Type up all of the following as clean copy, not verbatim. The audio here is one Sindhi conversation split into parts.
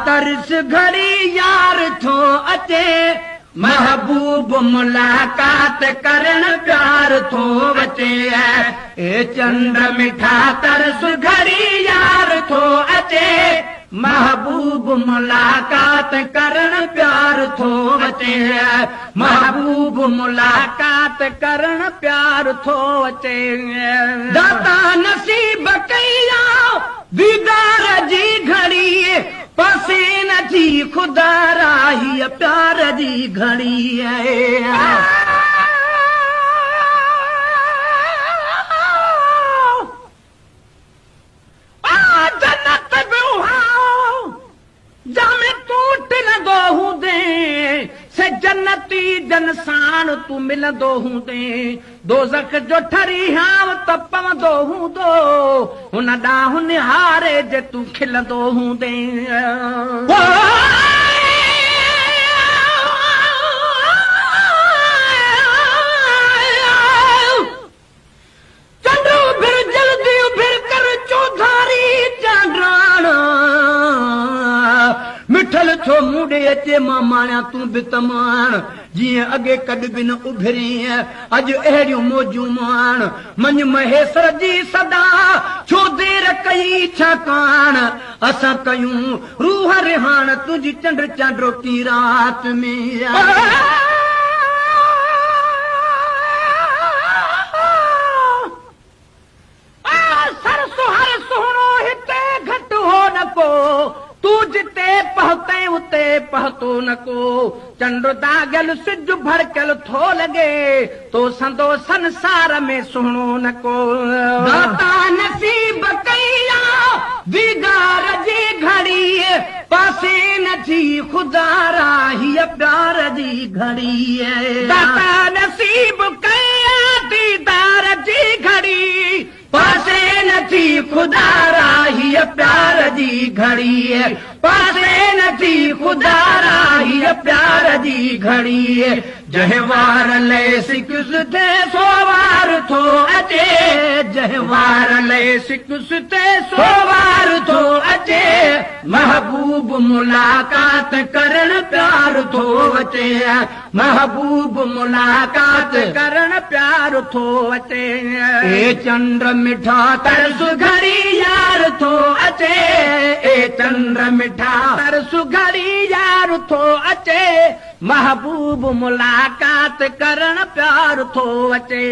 ترس گهڙي يار ٿو اچي، محبوب ملاقات ڪرڻ پيار ٿو اچي. اي چنڊ مٺا ترس گهڙي يار ٿو اچي، محبوب ملاقات ڪرڻ پيار ٿو اچي. محبوب ملاقات ڪرڻ پيار ٿو اچي. داتا نصيب ڪئي آ ديدار جي گهڙي، پاسي نه ٿي خدا راهيء پيار جي گهڙي. جنت به اها جنهن ۾ تون ٽرندو هوندين، سي جنتي جن ساڻ تون ملندو هوندين. دوزخ جو ٺري هانء ته پوندو هوندو، هن ڏانهن نهاري جي تون کلندو هوندين. چنڊ اڀر جلدي اڀر ڪر چوڌاري چانڊاڻ، مٺل ٿو مون ڏي اچي مان ماڻيان تون به ته ماڻ، جيئن اڳي ڪڏ به نه اڀرين اڄ اهڙيون موجون ماڻ، مڃ مهيسر جي صدا ڇو دير ڪئي ڇاڪاڻ، اسان ڪيون روح رهاڻ تنهنجي چنڊ چانڊوڪي رات ۾. سر سهر سهڻو هتي گهٽ هو نه ڪو، تون جتي پهتين اتي پهتو نه ڪو. چنڊ داغيل سج ڀڙڪيل ٿو لڳي، تو سندو سنسار ۾ سهڻو نه ڪو. داتا نصيب ڪئي آ ديدار جي گهڙي، پاسي نه ٿي خدا را هيء پيار جي گهڙي. داتا نصيب ڪئي آ ديدار جي گهڙي، پاسي نه ٿي خدا را هيء پيار جي گهڙي. پاسي نه ٿي خدا را هيء پيار جي گهڙي. جنهن وار لئي سڪس تي سو وار ٿو اچي، جنهن وار لئي سڪس تي سو وار ٿو اچي، محبوب ملاقات ڪرڻ پيار ٿو اچي. محبوب ملاقات ڪرڻ پيار ٿو اچي. اي چنڊ مٺا ترس گهڙي يار ٿو اچي، اي چنڊ مٺا ترس گهڙي يار ٿو اچي، محبوب ملاقات ڪرڻ پيار ٿو اچي.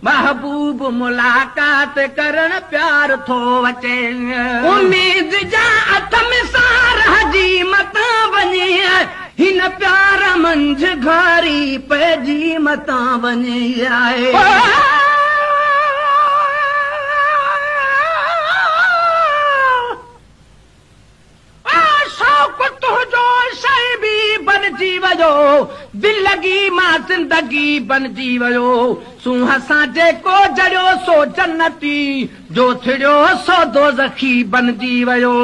محبوب ملاقات ڪرڻ پيار ٿو اچي. اميد جا اٿم سا رهجي متان وڃي، هن پيار منجهه گهاري پئجي متان وڃي. شوق تنهنجو شيء به بنجي ويو، دل لڳي مان زندگي بنجي ويو. سونهن سان جيڪو جڙيو سو جنتي، جو ٿڙيو سو دوزخي بنجي ويو.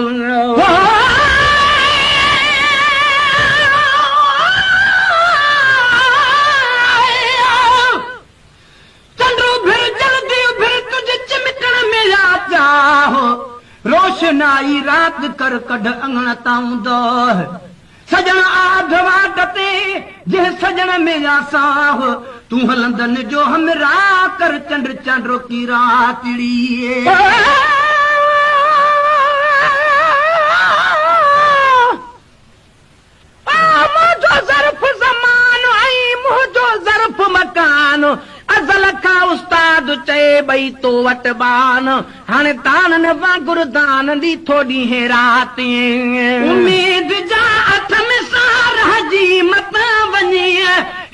چنڊ اڀر جلدي اڀر تنهنجي چمڪڻ ۾ آ چاهه، روشنائي رات ڪر ڪڍ اڱڻ تان اونداهه. سڄڻ آڌ واٽ تي جنهن سڄڻ ۾ آ ساهه، تون هلندن جو همراهه ڪر چنڊ چانڊوڪي راتڙي. منهنجو ظرف زمان ۽ منهنجو ظرف مڪان، ازل کان استاد چئي ٻئي تو وٽ ٻان، هاڻي داڻن وانگر دان ڏي ٿو ڏينهن رات. اميد جا اٿم سا رهجي متان وڃي،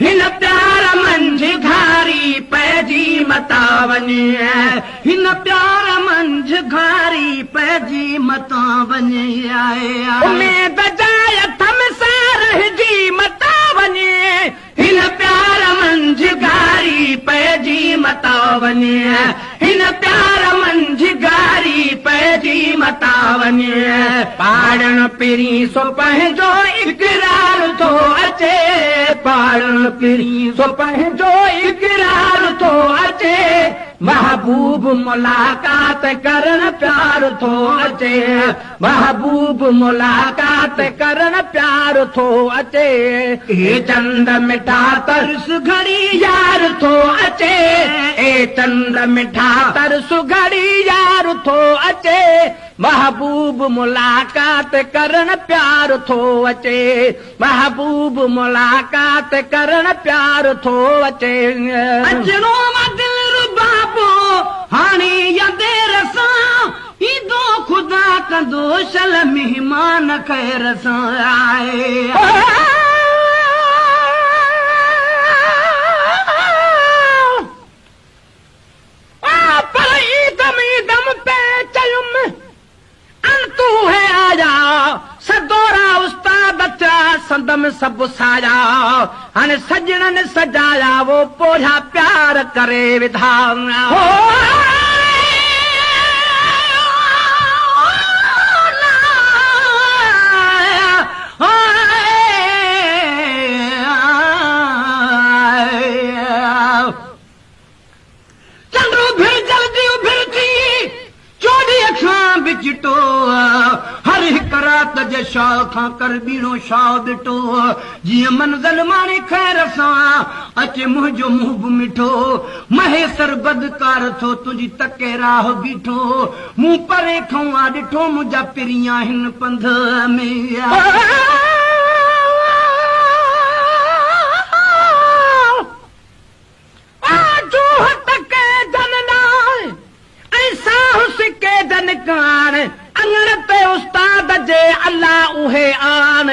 هن پيار منجهه گهاري پئجي متان وڃي، هن پيار منجهه گهاري پئجي متان وڃي. اميد جا اٿم سا رهجي متان وڃي، هن پيار منجهه گهاري پئجي متان وڃي، هن پيار منجهه گهاري پئجي متان وڃي. پاڙڻ پرين سو پنهنجو اقرار ٿو اچي، پاڙڻ پرين سو پنهنجو اقرار ٿو اچي. محبوب ملاقات ڪرڻ پيار ٿو اچي، محبوب ملاقات ڪرڻ پيار ٿو اچي. اي چنڊ مٺا ترس گهڙي يار ٿو اچي، اي چنڊ مٺا ترس گهڙي يار ٿو اچي، محبوب ملاقات ڪرڻ پيار ٿو اچي، محبوب ملاقات ڪرڻ پيار ٿو اچي. اچڻو آ دلربابو هاڻي يا دير سان، ايندو خدا ڪندو شل مهمان خير سان. پر ايندم ايندم پئي چيم، ان تون هي آيا، سدورا استاد ٿيا سندم سڀ سايا، هاڻي سڄڻن سجايا وو پورهيا پيار ڪري وڌا. چنڊ اڀر جلدي اڀر ٿي، چوڏهينء کان به چٽو، هر هڪ رات جي شاهه کان ڪر ٻيڻو شاهه ڏٽو، جيئن منزل ماڻي خير سان، اچي منهنجو منهن به مٺو، مهيسر بدڪار ٿو تنهنجي تڪي راهه بيٺو، مون پري کئون آ ڏٺو، منهنجا پرين آهن پنڌ ۾. جوهه تڪي جن ڏانهن ۽ ساهه سڪي جن ڪاڻ، اڱڻ تي استاد جي الله اهي آڻ،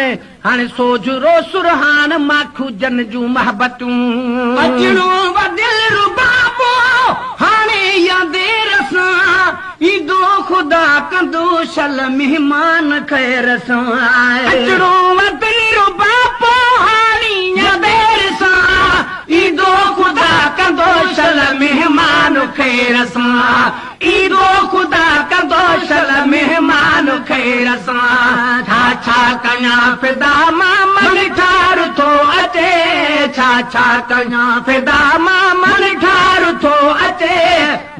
هاڻي سوجهرو سرهاڻ ماکو جن جون محبتون. اچڻو و دلربابو هاڻي يا دير سان، ايندو خدا ڪندو شل مهمان خير سان. اچڻو و دلربابو هاڻي يا دير سان، ايندو خدا ڪندو شل مهمان خير سان، ايندو خدا ڪندو شل مهمان خير سان. ڇا ڇا ڪيان فدا مان منٺار ٿو اچي، ڇا ڇا ڪيان فدا مان منٺار ٿو اچي،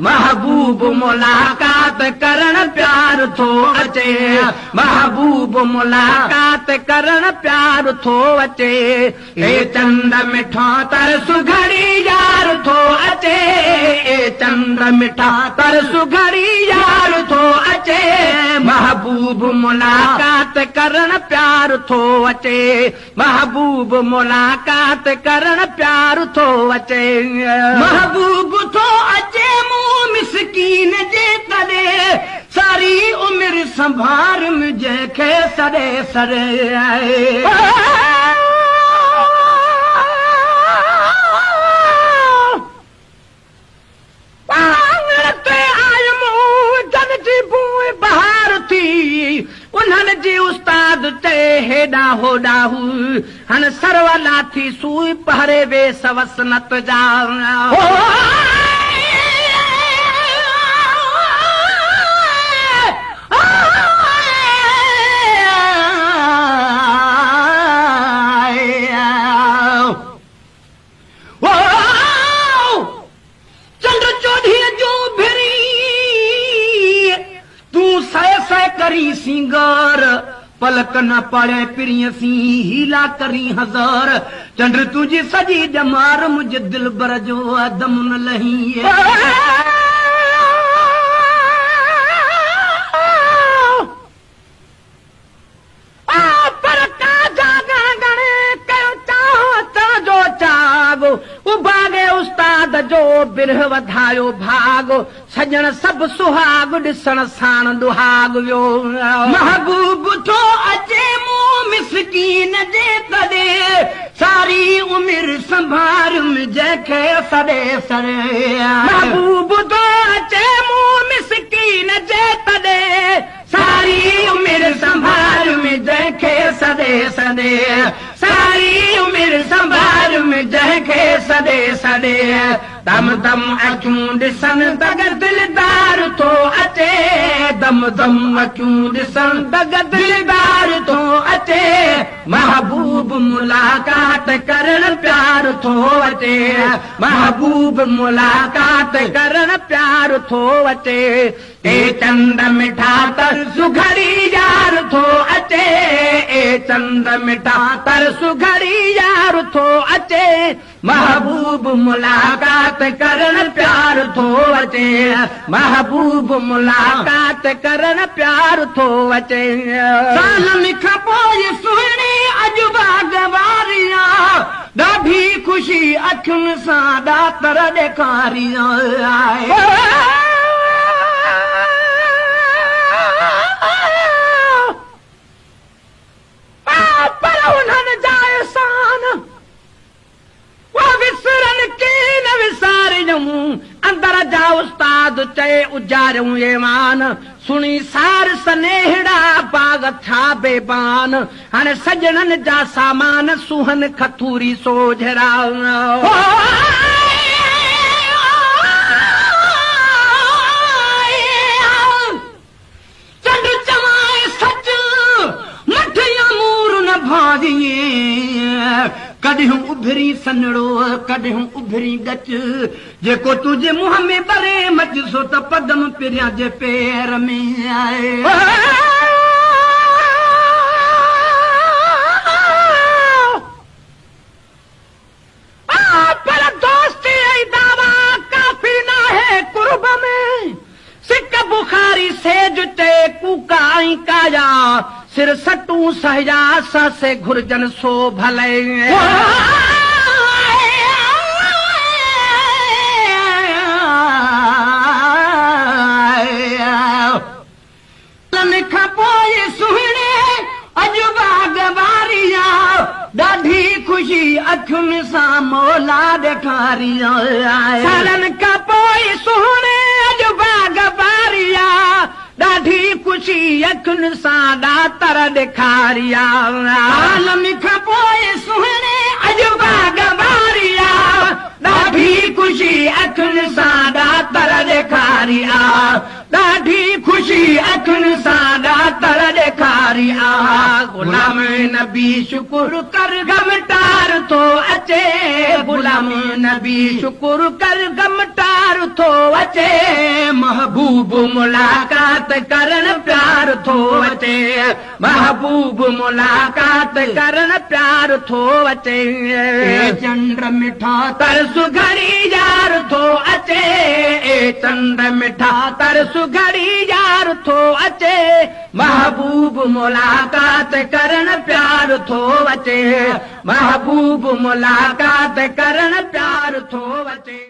محبوب ملاقات ڪرڻ پيار ٿو اچي، محبوب ملاقات ڪرڻ پيار ٿو اچي. اي چنڊ مٺا ترس گهڙي يار ٿو اچي، اي چنڊ مٺا ترس گهڙي يار ٿو اچي، محبوب ملاقات ڪرڻ پيار ٿو اچي، محبوب ملاقات ڪرڻ پيار ٿو اچي. محبوب ٿو اچي مون مسڪين جي تڏي، ساري عمر سنڀارم جنهن کي سڏي سڏي. آڱر تي آيم جن جي بوء بهار ٿي، انهن جي استاد چئي هيڏانهن هوڏانهن، هن سرو لاٿي سوئي پهري ويس وسنت جا. چنڊ چوڏهينء جو اڀري، تون سئي سئي ڪرين سينگار، پلڪ نه پاڙين پرينء سين، حيلا ڪرين هزار، چنڊ تنهنجي سڄي ڄمار، منهنجي دلبر جو دم نه لهين. پر ڪا جاڳڻ ڳڻي ڪيو چاهه اچڻ جو چاڳ، اڀاڳي استاد جو برهه وڌايو ڀاڳ، سڄڻ سڀ سهاڳ ڏسڻ ساڻ ڏهاڳ ويو. محبوب ٿو اچي مون مسڪين جي تڏي، ساري عمر سنڀاريم جنهن کي سڏي سڏي. محبوب ٿو اچي مون مسڪين جي تڏي، ساري عمر سنڀاريم جنهن کي سڏي سڏي، ساري عمر سنڀاريم جنهن کي سڏي سڏي. دم دم اکيون ڏسن دڳ دلدار ٿو اچي، دم دم اکيون ڏسن دڳ دلدار ٿو اچي، محبوب محبوب ملاقات ڪرڻ پيار ٿو اچي، محبوب ملاقات ڪرڻ پيار ٿو اچي. اي چنڊ مٺا ترس گهڙي يار ٿو اچي، اي چنڊ مٺا ترس گهڙي يار ٿو اچي. محبوب ملاقات ڪرڻ پيار ٿو اچي، محبوب ملاقات ڪرڻ پيار ٿو اچي. سالن کان پوء سهڻي اڄ باغ واري آ، ڏاڍي خوشي اکين سان ڏاتر ڏيکاري آ. پر انهن جا احسان اها وسرن ڪين وساريون، اندر جا استاد چئي اجاريون ايوان، سڻي سار سنيهڙا باغ ٿيا بيبان، هاڻي سڄڻن جا سامان سونهن کٿوري سوجهرا. چنڊ چوانء سچ، مٺ يا مور نه ڀانئين. ڪڏهن اڀري سنهڙو، ڪڏهن اڀري ڳچ. جيڪو تنهنجي منهن ۾ ٻري مچ، سو ته پدم پريان جي پير ۾ آهي. پر دوستي ۽ دعويٰ ڪافي ناهي قرب ۾، سڪ بخاري سيج چئي ڪوڪا ۽ ڪايا، سر سٽون سهيا سهسي گهرجن سو ڀلي. سالن کان پوء سهڻي اڄ باغ واري آ، ڏاڍي خوشي اکين سان مولا ڏيکاري آ. سالن کان پوء سهڻي اڄ باغ واري آ، ڏاڍي خوشي اکين سان ڏاتر ڏيکاري آ. سالن کان پوء سهڻي اڄ باغ واري آ، ڏاڍي خوشي اکين سان ڏاتر ڏيکاري آ. ڏاڍي خوشي اکين سان ڏاتر ڏيکاري آ. غلام نبي شڪر ڪر غم ٽار ٿو اچي، غلام نبي شڪر ڪر غم ٽار ٿو اچي. محبوب ملاقات ڪرڻ پيار ٿو اچي، محبوب ملاقات ڪرڻ پيار ٿو اچي. اي چنڊ مٺا ترس گهڙي يار ٿو اچي، اي چنڊ مٺا ترس گهڙي يار ٿو اچي. محبوب ملاقات ڪرڻ پيار ٿو اچي، محبوب ملاقات ڪرڻ پيار ٿو اچي.